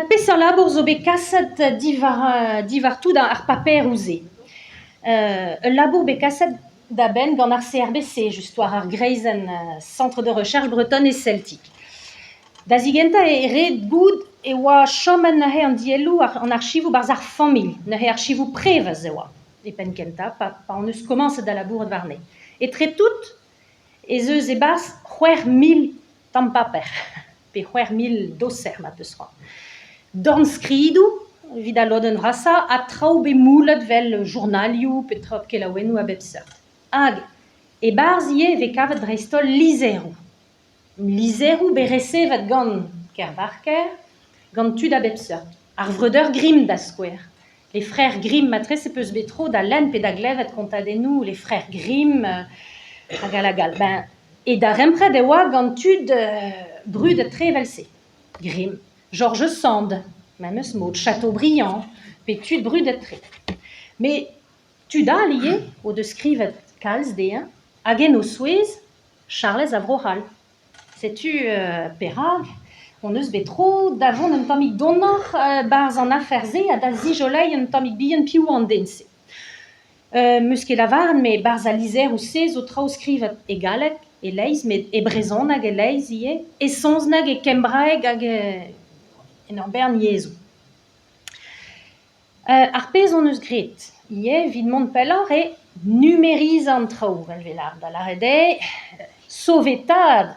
Peseurt labour zo bet kaset diwar diwar tout ar paperoù-se ? Ul labour bet kaset da benn gant ar CRBC just war ar greizenn Centre de recherche bretonne et celtique. Da zigentañ eo ret goût e oa chomet neuze an dielloù an archivoù 'barzh ar familh, neuze archivoù prevez e oa e penn-kentañ pa hon eus komañset da labourat warne. Etre tout ez eus e-barzh 6000 tamm paper pe 6000 doser ma 'peus c'hoant. Dornskridoù evit al lodenn vrasañ ha traoù bet moullet 'vel journalioù pe traoù kelaouennoù a bep seurt. Hag e-barzh ivez e vez kavet dreist-holl lizheroù. Lizheroù bet resevet gant Kervarker, gant tud a bep seurt. Ar vreudeur Grimm da skouer. Les frères Grimm, matrese 'peus bet tro da lenn pe da glevet kontadennoù les frères Grimm hag all hag all. Ben, e darempred e oa gant tud brudet-tre evel-se. Grimm, George Sand, memes mod, Chateaubriand, pe tud brudet-tre. Met tud all ivez o deus skrivet kalz dezhañ hag en o zouez Charlez a Vro-C'hall. Setu perak hon eus bet tro da vont un tammig donoc'h 'barzh an afer-se ha da zijoleiñ un tammig bihan piv oa an den-se. 'Meus ket lavaret met 'barzh al lizheroù-se zo traoù skrivet e galleg e-leizh met e brezhoneg e-leizh ivez, e saozneg, e kembraeg hag en ur bern yezhoù. Ar pezh hon eus graet ivez evit mont pelloc'h eo numerizañ an traoù evel 'vez lâret, da lâret eo sovetaat,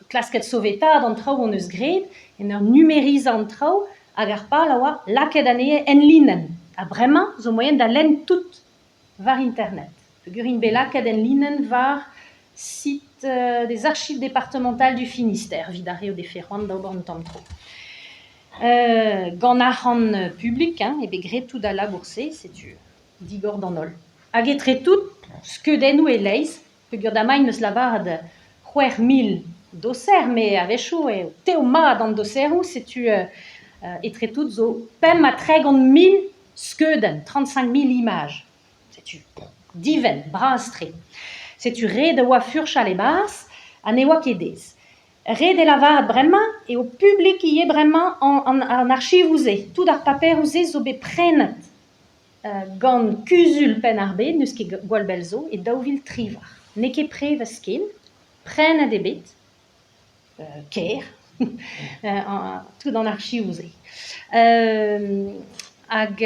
klasket sovetaat an traoù hon eus graet en ur numerizañ an traoù hag ar pal a oa lakaet anezhe enlinenn. Ha bremañ zo moaien da lenn tout war internet peogwir int bet lakaet enlinenn war site des archives départementales du Finistère evit ar re o defe c'hoant d'ober un tamm tro. Gant arc'hant publik hein, eo bet graet tout al labour-se, setu digor d'an holl. Hag etre tout, skeudennoù e-leizh, peogwir damañ 'm eus lavaret 6000 doser, met a-wechoù eo tev mat an doseroù, setu etre tout zo 35 000 skeudenn, 35 000 imaj. Setu divent, bras-tre. Setu ret e oa furchal e-barzh ha ne oa ket aes. Ret eo lavaret bremañ eo publik ivez bremañ an archivoù-se. Tout ar paperoù-se zo bet prenet gant Kuzul Penn-ar-Bed, n'eus ket gwall bell zo, e 2018. N'eo ket prevez ken, prenet eo bet, ker, tout an archivoù-se. Hag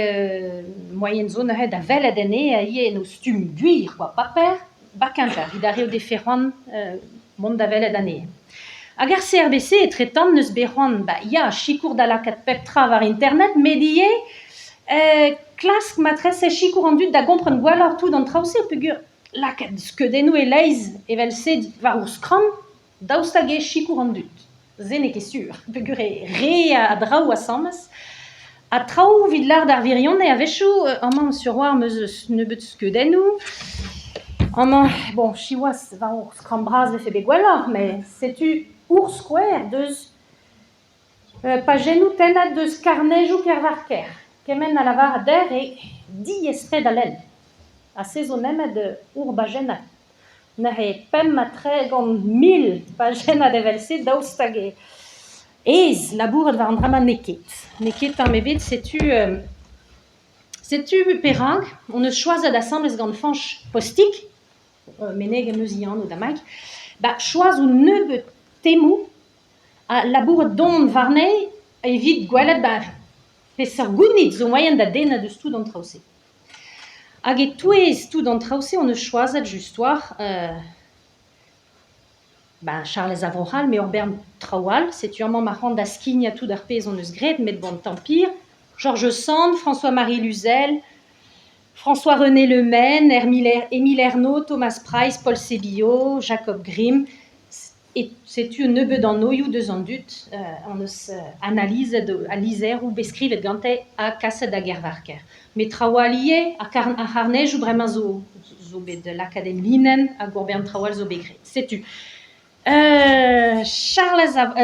moaien zo neuze da welet anezhe ivez en o stumm gwir kwa, paper 'ba Kemper evit ar re o defe c'hoant mont da welet anezhe. Hag ar CRBC etretant 'neus bet c'hoant ba ya sikour da lakaat pep tra war internet met ivez klask matrese sikour an dud da gompren gwelloc'h tout an traoù-se peogwir lakaat skeudennoù e-leizh evel-se war ur skramm daoust hag eo sikour an dud? Se n'eo ket sur peogwir eo re a draoù asambles. Ha traoù evit lâret ar wirionez a-wechoù, amañ sur 'oar 'm eus nebeut skeudennoù. Amañ, bon, siwazh, war ur skramm bras 'vefe bet gwelloc'h, met setu ur skouer deus pajennoù tennet deus karnezoù Kervarker. Kement a lavaret dec'h eo diaes-tre da lenn. Ha se zo nemet ur bajennad. Neuze 35 000 pajennad evel-se, daoust hag eo aes labourat war an dra-mañ n'eo ket. N'eo ket tamm ebet, setu setu perak hon eus choazet asambles gant Fañch Postig, meneget 'm eus e anv damai, ba choaz un nebeud temoù ha labourat don warne evit gwelet ba peseurt gounid zo moaien da dennañ deus tout an traoù-se. Hag e-touez tout an traoù-se hon eus choazet just war ben Charlez a Vro-C'hall met ur bern traoù all. Setu amañ ma c'hoant da skignañ tout ar pezh hon eus graet, met bon, tant pis. Georges Sand, François-Marie Luzel, François-René Le Men, Émile Ernaud, Thomas Price, Paul Sébillot, Jacob Grimm. Setu un nebeud anvioù deus an dud hon eus analizet al lizheroù bet skrivet gante ha kaset da Gervarker. Met traoù all ivez, ar c'harnezoù bremañ zo zo bet lakaet en linenn hag ur bern traoù all zo bet graet. Setu. Charlez a...